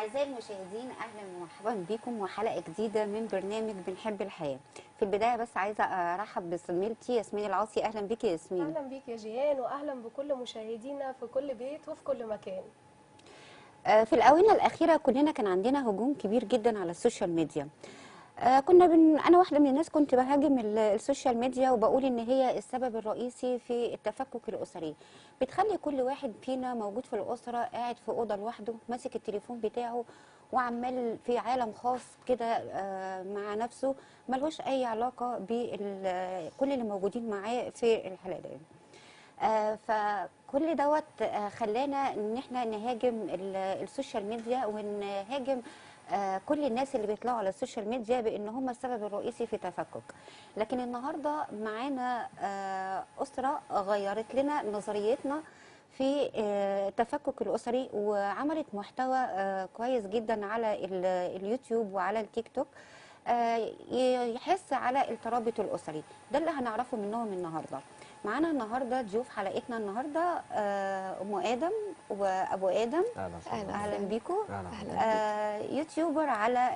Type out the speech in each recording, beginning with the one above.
أعزائي المشاهدين، أهلا ومرحبا بكم وحلقة جديدة من برنامج بنحب الحياة. في البداية بس عايزة أرحب بزميلتي ياسمين العاصي. أهلا بك يا ياسمين. أهلا بك يا جيهان، وأهلا بكل مشاهدينا في كل بيت وفي كل مكان. في الآونة الأخيرة كلنا كان عندنا هجوم كبير جدا على ال social media. أنا واحدة من الناس كنت بهاجم ال social media وبقول إن هي السبب الرئيسي في التفكك الأسري. بتخلي كل واحد فينا موجود في الأسرة قاعد في أوضة لوحده، ماسك التليفون بتاعه وعمال في عالم خاص كده مع نفسه، ملوش أي علاقة بكل اللي موجودين معاه في الحلقة دي. فكل دوت خلانا إن احنا نهاجم ال social media ونهاجم كل الناس اللي بيطلعوا على ال social media بان هم السبب الرئيسي في تفكك. لكن النهارده معانا اسره غيرت لنا نظريتنا في التفكك الاسري، وعملت محتوى كويس جدا على اليوتيوب وعلى التيك توك يحس على الترابط الاسري. ده اللي هنعرفه منهم النهارده. معانا النهارده ضيوف حلقتنا النهارده ام ادم وابو ادم. اهلا بيكم. YouTuber على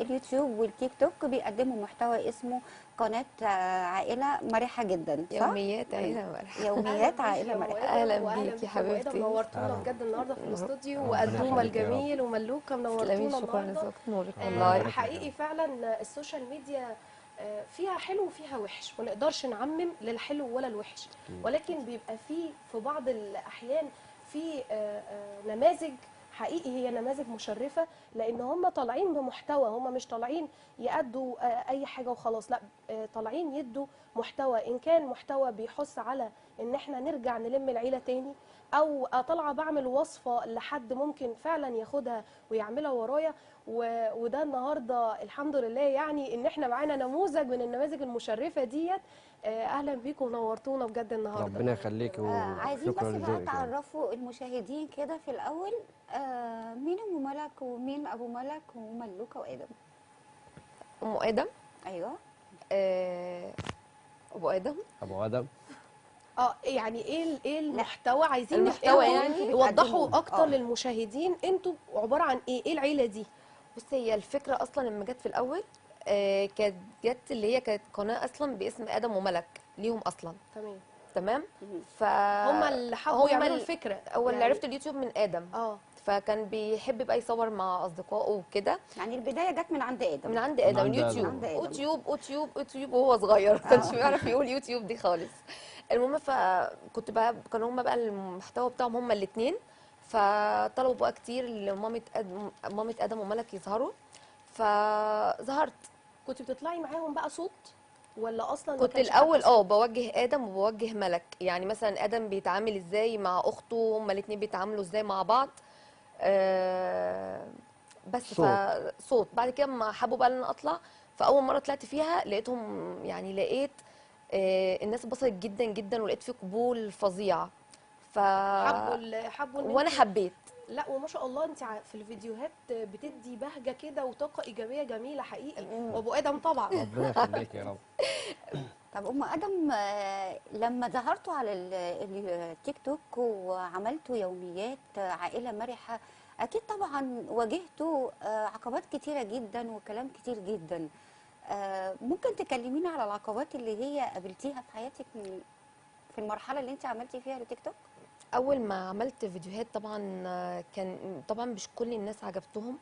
اليوتيوب والتيك توك، بيقدموا محتوى اسمه قناة عائلة مرحة جدا، صح؟ يوميات عائلة مرحة. يوميات عائلة مرحة. اهلا بيكي حبيبتي، نورتونا بجد النهارده في الاستوديو، وقدومه الجميل وملوكه منورتونا النهارده. شكرا لذوقك، نورك والله. حقيقي فعلا ال social media فيها حلو وفيها وحش، ما نقدرش نعمم للحلو ولا الوحش، ولكن بيبقى فيه في بعض الأحيان في نماذج حقيقي هي نماذج مشرفة، لأن هم طالعين بمحتوى، هم مش طالعين يأدوا أي حاجة وخلاص، لا طالعين يدوا محتوى، إن كان محتوى بيحث على إن احنا نرجع نلم العيلة تاني، أو طالعة بعمل وصفة لحد ممكن فعلا ياخدها ويعملها ورايا. وده النهارده الحمد لله يعني ان احنا معانا نموذج من النماذج المشرفة ديت. اهلا بيكم ونورتونا بجد النهارده. ربنا يخليك. عايزين بس بقى تعرفوا المشاهدين كده في الاول مين ام ملك ومين ابو ملك وملوكه وادم. ام ادم، ايوه. ابو ادم. ابو ادم. يعني ايه المحتوى؟ عايزين المحتوى يعني وضحوا اكتر للمشاهدين انتوا عبارة عن ايه العيلة دي؟ بصي، هي الفكرة اصلا لما جت في الاول كانت جت اللي هي كانت قناة اصلا باسم ادم وملك ليهم اصلا. تمام تمام. هم اللي حبوا يعملوا الفكرة. اول اللي عرفت اليوتيوب من ادم. فكان بيحب بقى يصور مع اصدقائه وكده. يعني البداية جت من عند ادم. من عند ادم، اليوتيوب. يوتيوب يوتيوب يوتيوب وهو صغير ما كانش بيعرف يقول يوتيوب دي خالص. المهم فكنت بقى كانوا هم بقى المحتوى بتاعهم هم الاثنين، فطلبوا بقى كتير لمامة ادم، مامة ادم وملك يظهروا، فظهرت. كنت بتطلعي معاهم بقى صوت ولا اصلا؟ كنت الاول بوجه ادم وبوجه ملك، يعني مثلا ادم بيتعامل ازاي مع اخته، هما الاثنين بيتعاملوا ازاي مع بعض. بس صوت. بعد كده ما حبوا بقى ان انا اطلع، فاول مرة طلعت فيها لقيتهم يعني لقيت الناس اتبسطت جدا جدا، ولقيت في قبول فظيع. ف حبوا وانا حبيت. لا وما شاء الله انت في الفيديوهات بتدي بهجة كده وطاقة ايجابية جميلة حقيقي. وابو ادم طبعا ربنا يخليك يا رب. طب ام ادم، لما ظهرتوا على التيك توك وعملتوا يوميات عائلة مرحة، اكيد طبعا واجهتوا عقبات كتيرة جدا وكلام كتير جدا. ممكن تكلمينا على العقبات اللي هي قابلتيها في حياتك في المرحلة اللي انت عملتي فيها التيك توك؟ اول ما عملت فيديوهات طبعا كان طبعا مش كل الناس عجبتهم،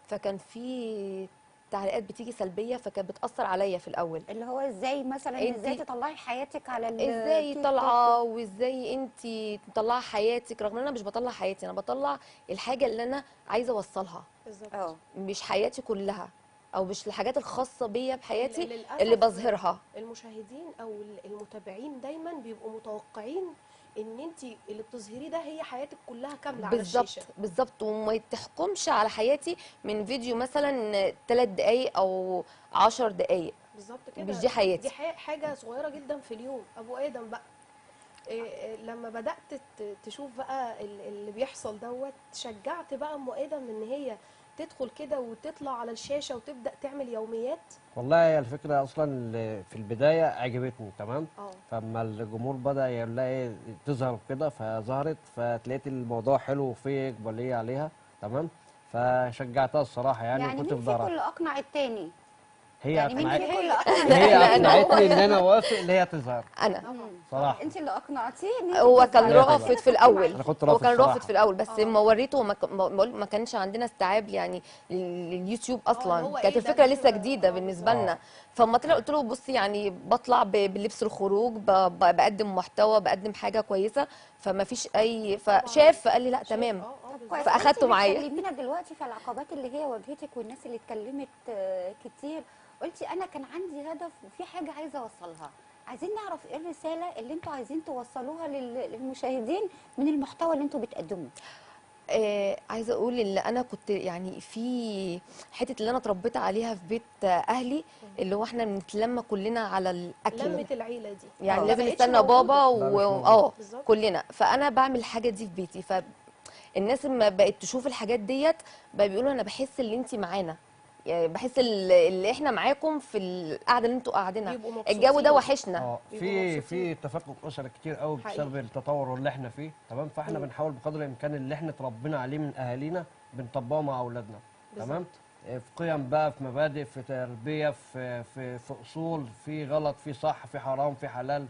فكان في تعليقات بتيجي سلبية، فكانت بتاثر عليا في الاول، اللي هو ازاي مثلا ازاي تطلعي حياتك على ازاي طالعه وازاي انت تطلعي حياتك، رغم ان انا مش بطلع حياتي، انا بطلع الحاجة اللي انا عايزه اوصلها بالظبط، مش حياتي كلها او مش الحاجات الخاصة بيا بحياتي اللي بظهرها. المشاهدين او المتابعين دايما بيبقوا متوقعين ان انت اللي بتظهريه ده هي حياتك كلها كاملة على الشاشة. بالظبط، وما تحكمش على حياتي من فيديو مثلا 3 دقائق او 10 دقائق. بالظبط كده، مش دي حياتي، دي حاجة صغيرة جدا في اليوم. ابو ادم بقى لما بدات تشوف بقى اللي بيحصل دوت، شجعت بقى ام ادم ان هي تدخل كده وتطلع على الشاشة وتبدا تعمل يوميات؟ والله هي الفكرة اصلا في البداية عجبتني تمام. فاما الجمهور بدا يلاقي تظهر كده فظهرت، فتلاقيت الموضوع حلو وفيه اقباليه عليها تمام. فشجعتها الصراحة يعني وكنت مين في فيكم ظهرها. اللي اقنع التاني؟ هي يعني مين اقنعتني، فيكم اللي اقنع هي اقنعتني ان انا اوافق اللي هي تظهر انا صراحة. انت اللي اقنعتيه ان انت هو كان تظهري. رافض في الاول، أنا كنت هو رافض كان رافض صراحة. في الاول، بس لما وريته ما كانش عندنا استيعاب يعني لليوتيوب اصلا، هو كانت إيه ده؟ الفكرة لسه جديدة بالنسبة لنا. فما طلع قلت له بصي يعني بطلع باللبس الخروج، بقدم محتوى، بقدم حاجة كويسة، فما فيش اي، فشاف فقال لي لا تمام. كويس. فأخدته انت معايا. بتكلمينا دلوقتي في العقبات اللي هي واجهتك والناس اللي اتكلمت كتير، قلتي انا كان عندي هدف وفي حاجة عايزه اوصلها، عايزين نعرف ايه الرسالة اللي انتوا عايزين توصلوها للمشاهدين من المحتوى اللي انتوا بتقدموه. عايزه اقول ان انا كنت يعني في حتة اللي انا اتربيت عليها في بيت اهلي، اللي هو احنا بنتلم كلنا على الاكل، لمه العيلة دي يعني ما لازم بقتش نستنى بابا لا، مش و موجودة. بالظبط. كلنا. فانا بعمل الحاجة دي في بيتي، فالناس لما بقت تشوف الحاجات ديت بقى بيقولوا انا بحس ان انت معانا، يعني بحس اللي احنا معاكم في القعدة اللي انتوا قاعدينها، بيبقوا مبسوطين. الجو ده وحشنا. بيبقوا في مبسوطين. في تفكك اسري كتير قوي حقيقي. بسبب التطور اللي احنا فيه، تمام. فاحنا بنحاول بقدر الامكان اللي احنا اتربينا عليه من اهالينا بنطبقه مع اولادنا، تمام. في قيم بقى، في مبادئ، في تربيه، في في في اصول، في غلط، في صح، في حرام، في حلال،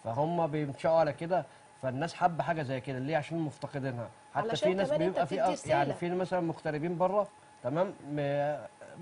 فهم بيمشوا على كده. فالناس حابة حاجة زي كده ليه؟ عشان مفتقدينها. حتى علشان في ناس كمان أنت بيبقى في بتدي رسالة. يعني في مثلا مغتربين بره، تمام،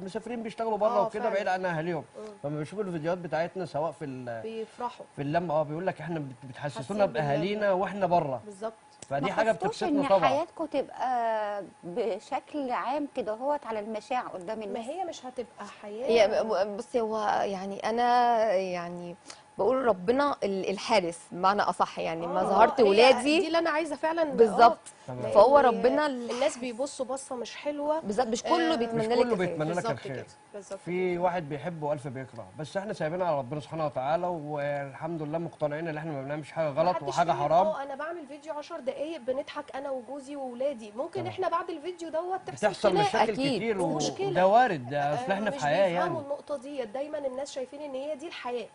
مسافرين بيشتغلوا بره وكده فعلا. بعيد عن اهاليهم، فما بيشوفوا الفيديوهات بتاعتنا سواء في بيفرحوا في اللمة، بيقول لك احنا بتحسسونا حاسين باللمة. باهالينا واحنا بره. بالظبط. فدي ما حاجة خفتوش بتبسطنا ان طبعا. حياتكم تبقى بشكل عام كده هوت على المشاع قدام ما الناس؟ هي مش هتبقى حياة. هي بصي هو يعني انا يعني بقول ربنا الحارس بمعنى اصح، يعني ما ظهرت ولادي دي اللي انا عايزه فعلا. بالظبط. تمام. فهو ربنا الناس بيبصوا بصة مش حلوة. بالظبط، مش كله بيتمنى مش لك كله الخير. بيتمنى لك بالظبط الخير. كده، بالظبط. في واحد بيحب والف بيكره، بس احنا سايبينها على ربنا سبحانه وتعالى، والحمد لله مقتنعين ان احنا ما بنعملش حاجة غلط محدش وحاجه فاهم. حرام. انا بعمل فيديو 10 دقايق بنضحك انا وجوزي واولادي، ممكن احنا بعد الفيديو دوت تحصل بتحصل خناقة. مشاكل أكيد. كتير ومشكلة. وده وارد، ده اصل احنا في مش حياة بيفهموا يعني. النقطة دي، دايما الناس شايفين ان هي دي الحياة.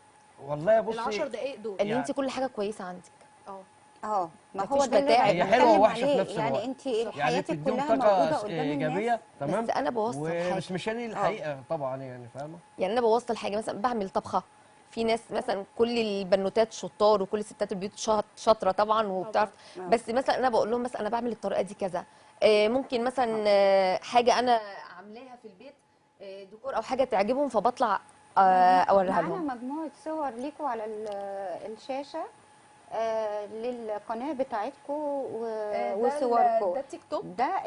والله يا بصي ال10 دقايق دول ان انت كل حاجة كويسة عندك. ما هو مفيش ده اللي متاعب. هي حلوة بنتكلم ووحشه في عليه. نفس يعني الوقت. انت يعني حياتك بتديهم كلها طاقة موجودة قدام ايجابية، الناس. تمام. بس انا بوصل حاجة. بس مش هي دي الحقيقة طبعا، يعني فاهمه. يعني انا بوصل حاجة، مثلا بعمل طبخه، في ناس مثلا كل البنوتات شطار وكل ستات البيوت شاطرة طبعا وبتعرف، بس مثلا انا بقول لهم مثلا انا بعمل الطريقة دي كذا، ممكن مثلا حاجة انا عاملاها في البيت، ديكور او حاجة تعجبهم، فبطلع اوريها لهم. معانا مجموعة صور ليكوا على الشاشة للقناة بتاعتكم وصوركم. ده التيك توك ده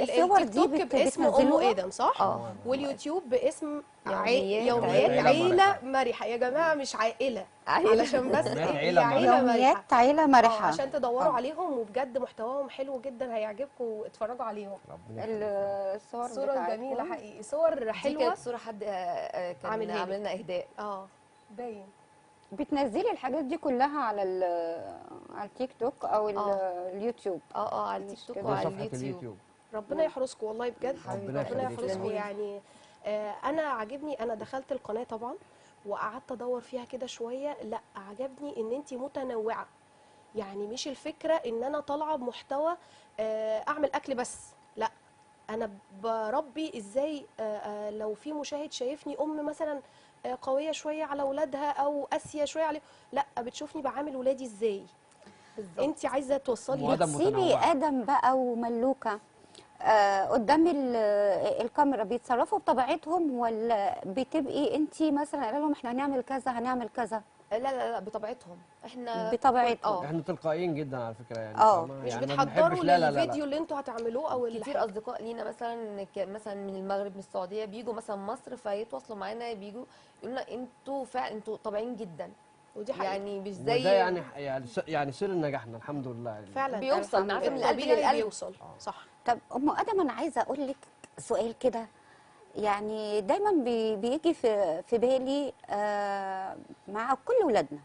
الصور دي التيك توك باسم ام ادم، صح؟ واليوتيوب باسم يوميات عيله مرحة. يا جماعة مش عائلة، علشان بس عيله يوميات عيله مرحة، عشان تدوروا عليهم، وبجد محتواهم حلو جدا هيعجبكم واتفرجوا عليهم. الصور صوره جميلة حقيقي، صور حلوة. دي كانت صوره حد كان عامل لنا اهداء. باين. بتنزلي الحاجات دي كلها على على التيك توك او اليوتيوب؟ على التيك توك وعلى اليوتيوب. ربنا يحرسكم والله بجد، ربنا يحرسكم. يعني انا عاجبني، انا دخلت القناة طبعا وقعدت ادور فيها كده شوية، لا عجبني ان انت متنوعة، يعني مش الفكرة ان انا طالعه بمحتوى اعمل اكل بس، لا انا بربي ازاي. لو في مشاهد شايفني ام مثلا قوية شوية على اولادها او قاسية شوية عليهم، لا بتشوفني بعامل ولادي ازاي. انت عايزه توصلي. بتسيبي ادم بقى وملوكه قدام الكاميرا بيتصرفوا بطبيعتهم، ولا بتبقي انت مثلا قايله لهم احنا هنعمل كذا هنعمل كذا؟ لا لا لا، بطبيعتهم احنا، بطبيعتهم احنا تلقائيين جدا على فكرة يعني. مش يعني بتحضروا للفيديو اللي انتوا هتعملوه او كتير اصدقاء لينا مثلا مثلا من المغرب من السعودية بيجوا مثلا مصر فيتواصلوا معانا، بيجوا يقولوا لنا انتوا فعلا انتوا طبيعيين جدا، ودي حقيقة. يعني مش زي ده يعني سر نجاحنا الحمد لله يعني. فعلا بيوصل، عارفه من القلب للقلب بيوصل. صح. طب ام ادم انا عايزه اقول لك سؤال كده، يعني دايما بيجي في بالي مع كل ولادنا،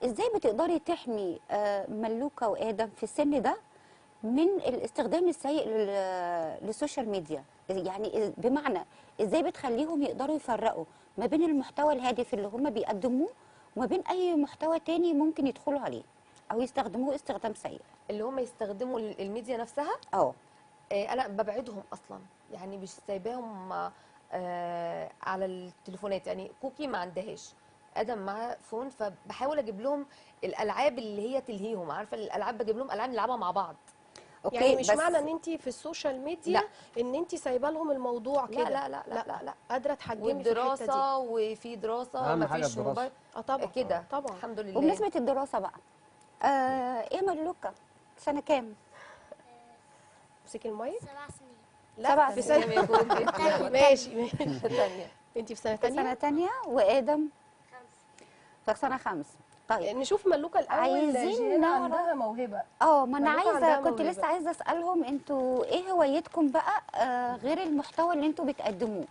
ازاي بتقدري تحمي ملوكه وادم في السن ده من الاستخدام السيء لل social media؟ يعني بمعنى ازاي بتخليهم يقدروا يفرقوا ما بين المحتوى الهادف اللي هم بيقدموه وما بين اي محتوى تاني ممكن يدخلوا عليه او يستخدموه استخدام سيء؟ اللي هم يستخدموا الميديا نفسها. انا ببعدهم اصلا، يعني مش سايباهم على التليفونات. يعني كوكي ما عندهاش، ادم معاه phone، فبحاول اجيب لهم الالعاب اللي هي تلهيهم. عارفه الالعاب، بجيب لهم العاب نلعبها مع بعض. okay، يعني مش بس معنى ان انت في ال social media لا. ان انت سايبه لهم الموضوع كده. لا لا لا لا لا, لا. قادرة تحجمي في الحتة دي. والدراسة، وفي دراسة، أهم ما حاجة فيش الدراسة. موبايل طبعا كده طبعا. الحمد لله. وبالنسبة للدراسة بقى، ايه ملوكه سنة كام؟ امسكي المايك. 7 سنين. لا 7 في سنين. سنة ماشي. ماشي ماشي. تانية. انت في سنة في سنة ثانية. تانية، وادم 5. في سنة 5. طيب نشوف ملوكه الاول. عايزين جيهان نعرف- عندها موهبة. ما انا ملوكة عايزه، عندها كنت موهبة. لسه عايزه اسالهم انتوا ايه هوايتكم بقى، غير المحتوى اللي انتوا بتقدموه؟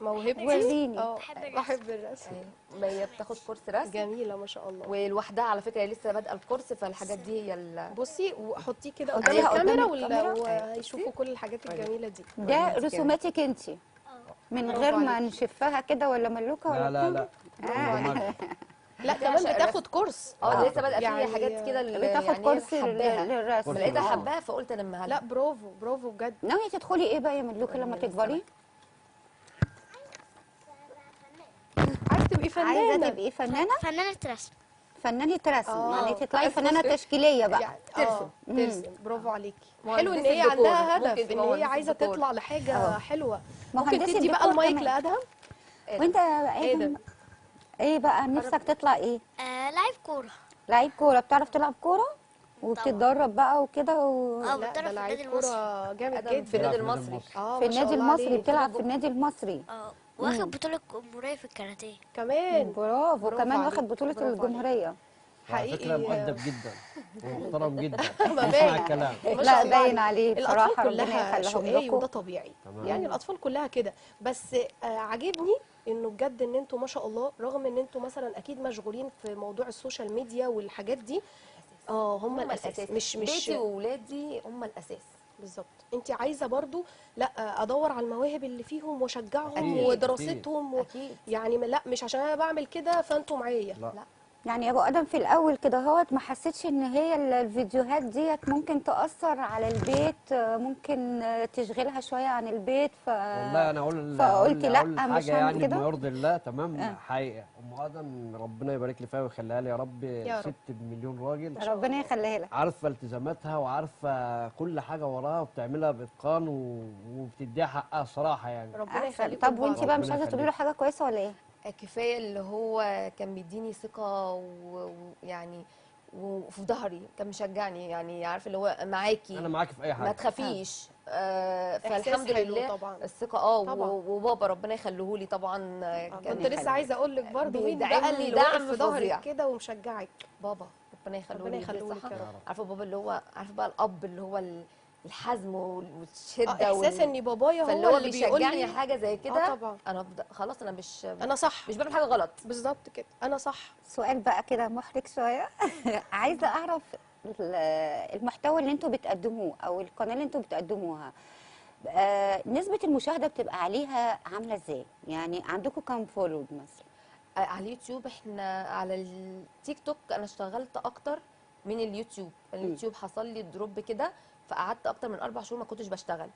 انا يعني موهبتي وريني. بحب الرسم. بحب الرسم. أيوة. ما هي بتاخد كورس رسم. جميلة ما شاء الله. ولوحدها على فكرة، هي لسه بادئه الكورس، فالحاجات دي هي بصي وحطيه كده قدام حطيها قدام الكاميرا الكاميرا. وهيشوفوا كل الحاجات الجميلة دي. ده رسوماتك انت من برافو غير ما عليكي. نشفها كده ولا ملوكه ولا لا لا لا، بتاع؟ لا كمان بتاخد كورس. لسه بادئه يعني فيها حاجات كده اللي بتاخد يعني كورس حباها. للرسم. لقيتها حباها فقلت انا لما لا برافو برافو بجد. ناوية تدخلي ايه بقى يا ملوكه لما تكبري؟ عايزه تبقي فنانة. عايزه تبقي فنانة؟ فنانة رسم. فنانة رسم، يعني تطلعي فنانة تشكيليه بقى. يعني ترسم. ترسم. برافو عليكي. حلو ان مهندسة هي ديكور. عندها ممكن هدف، ان تبقى هي مهندسة عايزه ديكور. تطلع لحاجة حلوة. ممكن مهندسة تدي بقى ديكور المايك كمان. لادهم. وانت يا ادم آدم. ايه بقى نفسك تطلع ايه؟ لعيب كورة. لعيب كورة. بتعرف تلعب كورة وبتتدرب بقى وكده اه لا ده بتدرب في لعيب النادي المصري. كورة جامد ادم جدا. في النادي بيلعب في المصري. ما في شاء النادي الله المصري. عليه. بتلعب في النادي المصري. واخد بطولة الجمهورية في الكاراتيه. كمان. برافو، برافو كمان عليك. واخد بطولة برافو عليك. الجمهورية. على فكرة حقيقي. مؤدب جدا ومحترم جدا، ما بيسمع باين. الكلام. ما لا شاء الله باين عليه الاطفال بصراحة، ربنا كلها يخليهم شقاي لكم. وده طبيعي. تمام. يعني الاطفال كلها كده. بس عاجبني انه بجد ان انتوا ما شاء الله، رغم ان انتوا مثلا اكيد مشغولين في موضوع ال social media والحاجات دي، هم الاساس. مش بيتي وولادي هم الاساس. بالظبط. انت عايزه برضو لا ادور على المواهب اللي فيهم واشجعهم أكيد، ودراستهم اكيد. يعني لا مش عشان انا بعمل كده فانتوا معايا. لا. لا. يعني يا ابو ادم في الاول كده هوت ما حسيتش ان هي الفيديوهات ديت ممكن تاثر على البيت، ممكن تشغلها شوية عن البيت؟ والله انا اقول فقلت لا، أقول مش حاجة هعمل يعني كده. بما يرضي الله. تمام. حقيقة ام ادم ربنا يبارك لي فيها ويخليها لي يا رب، يا رب. ست بمليون راجل. ربنا يخليها لك. عارفه التزاماتها وعارفه كل حاجة وراها وبتعملها باتقان وبتديها حقها صراحة يعني. ربنا احسن. يخليكم طب وانت لبعض. بقى مش ربنا عايزه تقولي له يخليك. حاجة كويسة ولا ايه؟ كفاية اللي هو كان بيديني ثقة ويعني وفي ظهري كان مشجعني، يعني عارفه اللي هو معاكي، انا معاكي في اي ما حاجة. تخافيش. إحساس فالحمد حلو لله طبعا. الثقة. طبعا. وبابا ربنا يخليه لي طبعا. كان كنت لسه عايزه اقول لك برضو مين بقى بيدعمني اللي واقف دعم في ظهرك فظيع. كده ومشجعك؟ بابا ربنا يخليه ربنا لي يخليه لك بالصحة. يا رب. عارفه بابا اللي هو عارفه بقى الاب اللي هو الحزم والشدة احساس ان بابايا فاللي هو هو اللي بيقول بيشجعني لي حاجة زي كده. طبعا. انا خلاص انا مش انا صح مش بعمل حاجة غلط. بالظبط كده، انا صح. سؤال بقى كده محرج شوية. عايزه اعرف المحتوى اللي انتوا بتقدموه او القناة اللي انتوا بتقدموها، نسبه المشاهدة بتبقى عليها عامله ازاي؟ يعني عندكم كام follow مثلا؟ على اليوتيوب احنا على التيك توك انا اشتغلت اكتر من اليوتيوب. اليوتيوب حصل لي drop كده، فقعدت اكتر من 4 شهور ما كنتش بشتغل،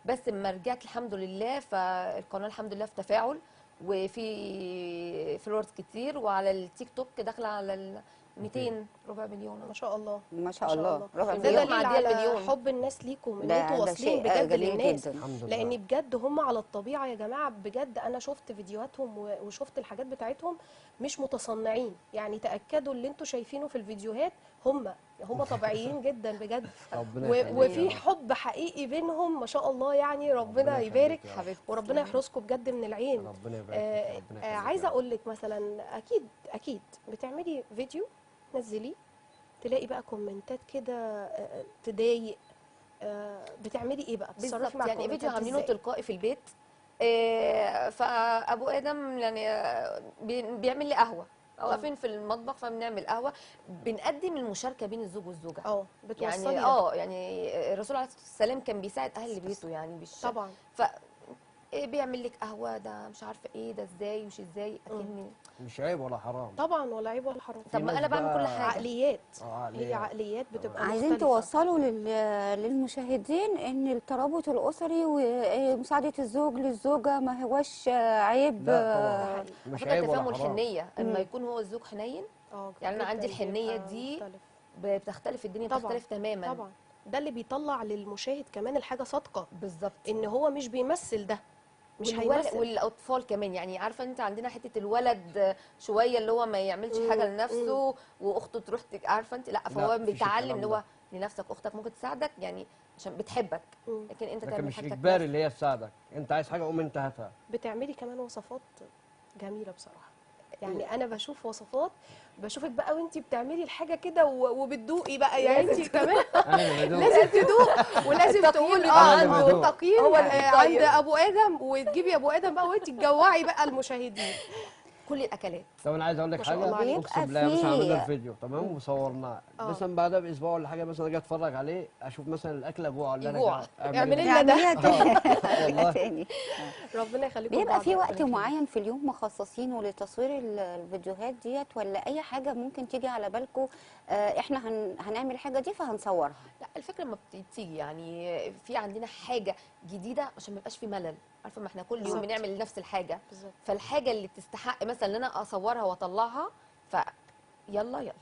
بس اما رجعت الحمد لله فالقناه الحمد لله في تفاعل وفي followers كتير، وعلى التيك توك داخله على ال 200 ربع مليون. ما شاء الله ما شاء الله، ربع ده مليون. دليل معدية على المليون. حب الناس ليكم، ان انتوا ده واصلين شيء بجد جميل للناس. جدا. الحمد لله. لان بجد هم على الطبيعة يا جماعة، بجد انا شفت فيديوهاتهم وشفت الحاجات بتاعتهم، مش متصنعين. يعني تاكدوا اللي انتوا شايفينه في الفيديوهات هم طبيعيين جدا بجد، ربنا يخليك يا وفي رب. حب حقيقي بينهم ما شاء الله. يعني ربنا ربنا يخليك يبارك يا رب. حبيبتي وربنا يحرسكم بجد من العين. ربنا يبارك فيك، ربنا يخليك عايزه يا رب. اقول لك مثلا، اكيد اكيد بتعملي فيديو تنزليه تلاقي بقى كومنتات كده تضايق، بتعملي ايه بقى؟ بتتصرفي بالظبط مع يعني فيديو الكومنتات عاملينه ازاي؟ تلقائي في البيت، فابو ادم يعني بيعمل لي قهوة، واقفين في المطبخ فبنعمل قهوة، بنقدم المشاركة بين الزوج والزوجة. بتوصلي يعني يعني الرسول عليه الصلاة والسلام كان بيساعد اهل بيته، يعني مش طبعا. ف إيه بيعمل لك قهوة، ده مش عارفه ايه، ده ازاي مش ازاي، اكن مش عيب ولا حرام. طبعا ولا عيب ولا حرام. طب ما انا بعمل كل حاجة. عقليات، هي عقليات بتبقى عايزين توصلوا للمشاهدين ان الترابط الاسري ومساعدة الزوج للزوجة ما هواش عيب. لا طبعا مش عيب ولا حرام. الحنيه اما يكون هو الزوج حنين، يعني انا عندي الحنيه دي بتختلف الدنيا، بتختلف تماما. طبعا ده اللي بيطلع للمشاهد كمان الحاجة صادقة. بالظبط، ان هو مش بيمثل، ده مش هيمثل. والاطفال كمان يعني، عارفه انت عندنا حتة الولد شوية اللي هو ما يعملش حاجة لنفسه واخته تروح عارفه انت، لا فهو بيتعلم اللي هو لنفسك، اختك ممكن تساعدك يعني عشان بتحبك، لكن انت تعمل مش اجباري اللي هي تساعدك، انت عايز حاجة قوم انت هاتها. بتعملي كمان وصفات جميلة بصراحة، يعني انا بشوف وصفات، بشوفك بقى وانت بتعملي الحاجة كده وبتدوقي بقى، يعني انت كمان لازم تدوق ولازم تقول التقييم هو عند ابو ادم، وتجيبي ابو ادم بقى وانت تجوعي بقى المشاهدين كل الاكلات. طب انا عايز اقول لك حاجة، اقسم بالله مثلا عملنا الفيديو تمام وصورناه، مثلا بعدها باسبوع ولا حاجة مثلا اجي اتفرج عليه اشوف مثلا الاكلة جوع ولا انا اعملي لنا ده تاني. ربنا يخليكم. بيبقى في وقت معين في اليوم مخصصينه لتصوير الفيديوهات ديت، ولا اي حاجة ممكن تيجي على بالكم احنا هنعمل الحاجة دي فهنصورها؟ لا الفكرة ما بتيجي، يعني في عندنا حاجة جديدة عشان ما يبقاش في ملل، عارفه ما احنا كل يوم بنعمل نفس الحاجة. بالزبط. فالحاجه اللي تستحق مثلا ان انا اصورها واطلعها فيلا يلا.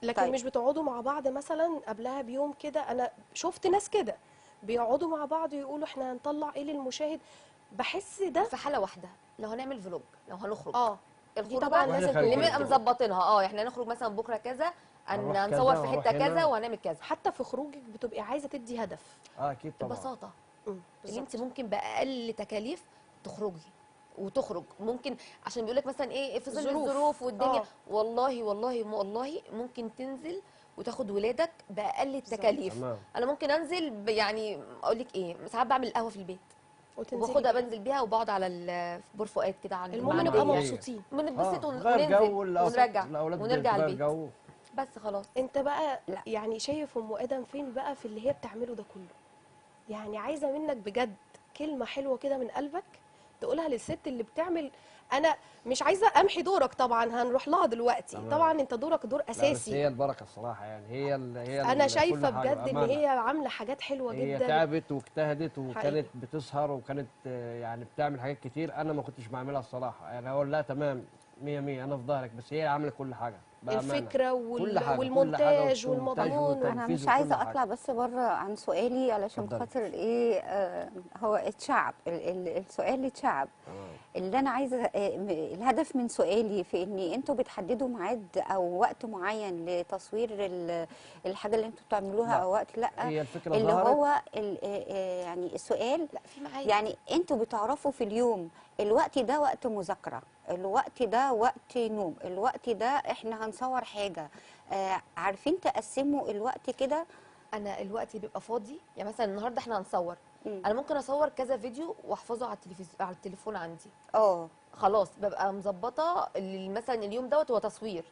لكن طيب. مش بتقعدوا مع بعض مثلا قبلها بيوم كده؟ انا شفت ناس كده بيقعدوا مع بعض ويقولوا احنا هنطلع ايه للمشاهد. بحس ده في حاله واحدة، لو هنعمل vlog، لو هنخرج دي طبعا لازم نبقى مظبطينها، احنا هنخرج مثلا بكره كذا، هنصور في حتة كذا وهنعمل كذا. حتى في خروجك بتبقي عايزه تدي هدف. اكيد طبعا. ببساطة اللي انت ممكن باقل تكاليف تخرجي وتخرج، ممكن عشان بيقول لك مثلا ايه في ظل الظروف والدنيا، والله والله والله ممكن تنزل وتاخد ولادك باقل التكاليف. انا ممكن انزل يعني اقول لك ايه، ساعات بعمل قهوة في البيت وباخدها بنزل بيها وبقعد على بور فؤاد كده عند المهم نبقى مبسوطين، بنتبسط وننزل ونرجع البيت بس خلاص. انت بقى يعني شايف ام ادم فين بقى في اللي هي بتعمله ده كله؟ يعني عايزه منك بجد كلمة حلوة كده من قلبك تقولها للست اللي بتعمل. انا مش عايزه امحي دورك طبعا، هنروح لها دلوقتي. طبعا انت دورك دور اساسي. بس هي البركة الصراحة، يعني هي انا شايفه بجد ان هي عامله حاجات حلوة هي جدا. هي تعبت واجتهدت وكانت بتسهر وكانت يعني بتعمل حاجات كتير انا ما كنتش بعملها الصراحة، يعني اقول لها تمام 100 100 انا في ظهرك، بس هي عامله كل حاجة بأمانة. الفكرة والمونتاج والمضمون. انا مش عايزه اطلع بس بره عن سؤالي علشان خاطر ايه، هو اتشعب السؤال اتشعب. اللي انا عايزه الهدف من سؤالي في ان انتوا بتحددوا ميعاد او وقت معين لتصوير الحاجة اللي انتوا بتعملوها او وقت لا، هي الفكرة اللي هو يعني السؤال لا في ميعاد، يعني انتوا بتعرفوا في اليوم الوقت ده وقت مذاكرة، الوقت ده وقت نوم، الوقت ده احنا هنصور حاجة، عارفين تقسموا الوقت كده؟ انا الوقت بيبقى فاضي، يعني مثلا النهارده احنا هنصور، انا ممكن اصور كذا فيديو واحفظه على التلفزيون على التليفون عندي. خلاص ببقى مظبطه مثلا اليوم دوت هو تصوير،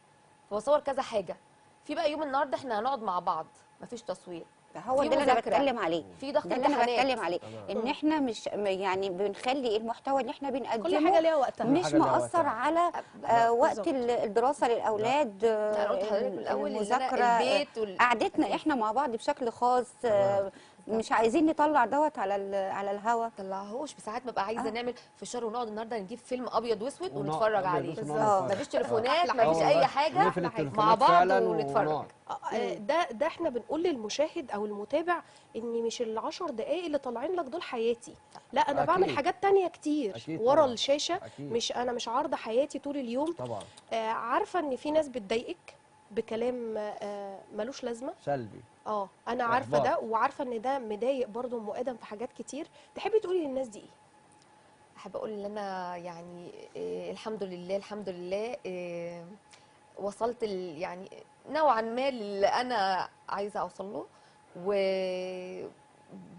فبصور كذا حاجة. في بقى يوم النهارده احنا هنقعد مع بعض مفيش تصوير، هو ده اللي انا بتكلم عليه، في ضغط ده اللي انا بتكلم عليه، ان احنا مش يعني بنخلي المحتوى اللي احنا بنقدمه كل حاجة ليها وقتها، مش مأثر على وقت الدراسة للاولاد، المذاكرة، البيت، قعدتنا احنا مع بعض بشكل خاص. مش عايزين نطلع دوت على الهوا، طلعهوش. ساعات ببقى عايزه نعمل فشار ونقعد النهارده نجيب فيلم ابيض واسود ونتفرج عليه، مفيش تليفونات مفيش اي حاجة، مع بعض ونتفرج. ده احنا بنقول للمشاهد او المتابع ان مش ال10 دقائق اللي طالعين لك دول حياتي، لا انا بعمل حاجات تانية كتير ورا الشاشة. أكيد. مش انا مش عارضه حياتي طول اليوم طبعا. عارفه ان في ناس بتضايقك بكلام ملوش لازمه سلبي، انا عارفه ده، وعارفه ان ده مضايق برضه ام ادم في حاجات كتير. تحبي تقولي للناس دي ايه؟ احب اقول ان انا يعني الحمد لله الحمد لله وصلت يعني نوعا ما للي انا عايزه اوصل له،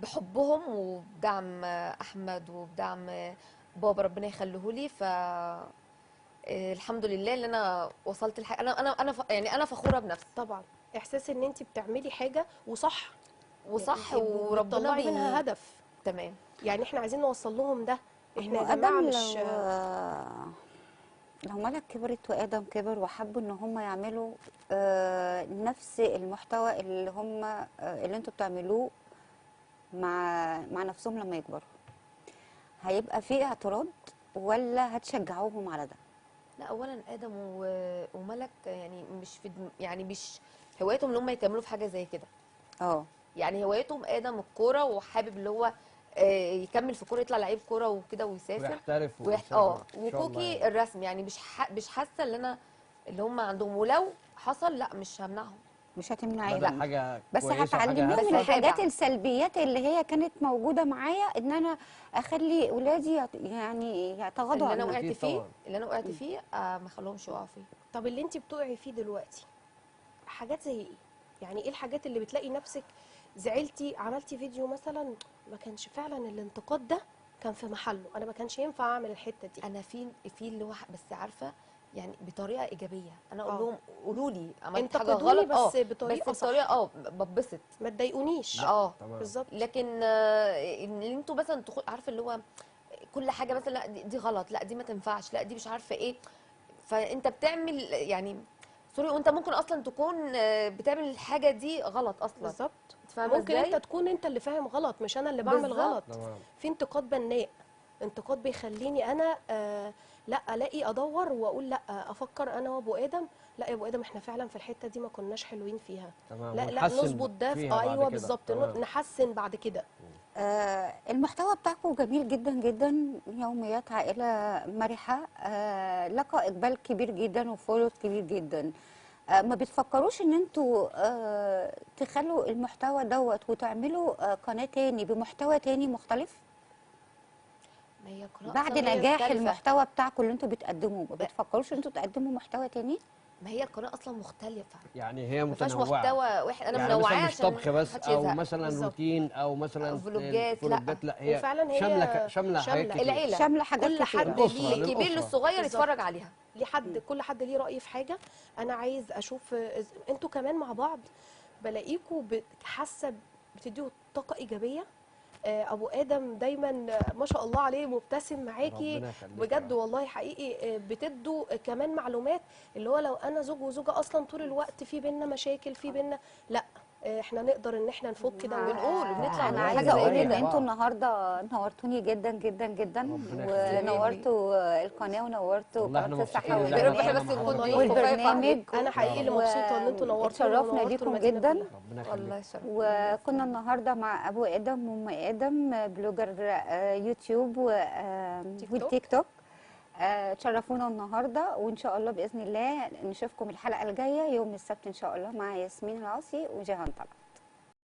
وبحبهم وبدعم احمد وبدعم بابا ربنا يخليه لي. ف الحمد لله ان انا وصلت لحاجة انا انا انا يعني انا فخورة بنفسي. طبعا احساس ان انت بتعملي حاجة وصح وربنا منها هدف. تمام. يعني احنا عايزين نوصل لهم ده. احنا يا جماعة مش لو ملك كبرت وادم كبر وحبوا ان هم يعملوا نفس المحتوى اللي هم اللي انتوا بتعملوه مع نفسهم لما يكبروا، هيبقى في اعتراض ولا هتشجعوهم على ده؟ لا، اولا ادم وملك يعني مش في يعني مش هوايتهم ان هم يكملوا في حاجة زي كده. يعني هوايتهم ادم الكورة، وحابب اللي هو يكمل في كورة، يطلع لعيب كورة وكده ويسافر ويحترف وكوكي يعني. الرسم يعني مش حاسه ان انا اللي هم عندهم، ولو حصل لا مش همنعهم. مش هتمنعيهم، لا حاجة بس هتعلميهم الحاجات السلبيات اللي هي كانت موجودة معايا، ان انا اخلي اولادي يعني يتغاضوا عن اللي انا وقعت فيه ما اخليهمش يقعوا فيه. طب اللي انت بتقعي فيه دلوقتي حاجات زي ايه؟ يعني ايه الحاجات اللي بتلاقي نفسك زعلتي عملتي فيديو مثلا ما كانش فعلا الانتقاد ده كان في محله، انا ما كانش ينفع اعمل الحتة دي؟ انا في اللي هو بس عارفه يعني بطريقة ايجابية، انا اقول لهم قولوا لي عملت حاجة غلط، بس بطريقة بس بطريقة ببسط، ما تضايقونيش. بالظبط. لكن ان انتوا مثلا عارفه اللي هو كل حاجة مثلا لا دي غلط، لا دي ما تنفعش، لا دي مش عارفه ايه، فانت بتعمل يعني sorry، وانت ممكن اصلا تكون بتعمل الحاجة دي غلط اصلا. بالظبط، ممكن انت تكون انت اللي فاهم غلط، مش انا اللي بعمل غلط. في انتقاد بناء، انتقاد بيخليني انا لا الاقي ادور واقول لا، افكر انا وابو ادم، لا يا ابو ادم احنا فعلا في الحتة دي ما كناش حلوين فيها، لا لا نظبط ده ايوه بالظبط، نحسن بعد كده. المحتوى بتاعكم جميل جدا جدا، يوميات عائلة مرحة، لقى اقبال كبير جدا وفولو كبير جدا. ما بتفكروش ان انتوا تخلوا المحتوى دوت وتعملوا قناة تاني بمحتوى تاني مختلف؟ ما هي قناة بعد نجاح المحتوى بتاعكم اللي انتوا بتقدموه، ما بتفكروش ان انتوا تقدموا محتوى تاني؟ ما هي القناة اصلا مختلفة، يعني هي متنوعة، ما فيهاش محتوى واحد. انا يعني منوعة مش طبخ بس او مثلا روتين او مثلا فلوجات، لا هي وفعلا هي شاملة حاجات كتير، العيلة شاملة حاجات كل كتير، حد ليه الكبير للصغير يتفرج عليها، ليه حد، كل حد ليه راي في حاجة. انا عايز اشوف انتوا كمان مع بعض، بلاقيكوا حاسه بتديوا طاقة ايجابية. ابو ادم دايما ما شاء الله عليه مبتسم معاكي بجد والله حقيقي، بتدوا كمان معلومات اللي هو لو انا زوج وزوجه اصلا طول الوقت في بينا مشاكل في بينا، لا احنا نقدر ان احنا نفك ده ونقول ونطلع. انا عايزه اقول ان انتوا النهارده نورتوني جدا جدا جدا، ونورتوا القناة ونورتوا قناة الصحة والبرنامج. انا حقيقي اللي مبسوطة ان انتوا نورتونا، اتشرفنا بيكم جدا والله يشرفنا. وكنا النهارده مع ابو ادم وام ادم، blogger يوتيوب والتيك توك. تشرفونا النهارده، وان شاء الله باذن الله نشوفكم الحلقة الجاية يوم السبت ان شاء الله مع ياسمين العاصي وجيهان طلعت.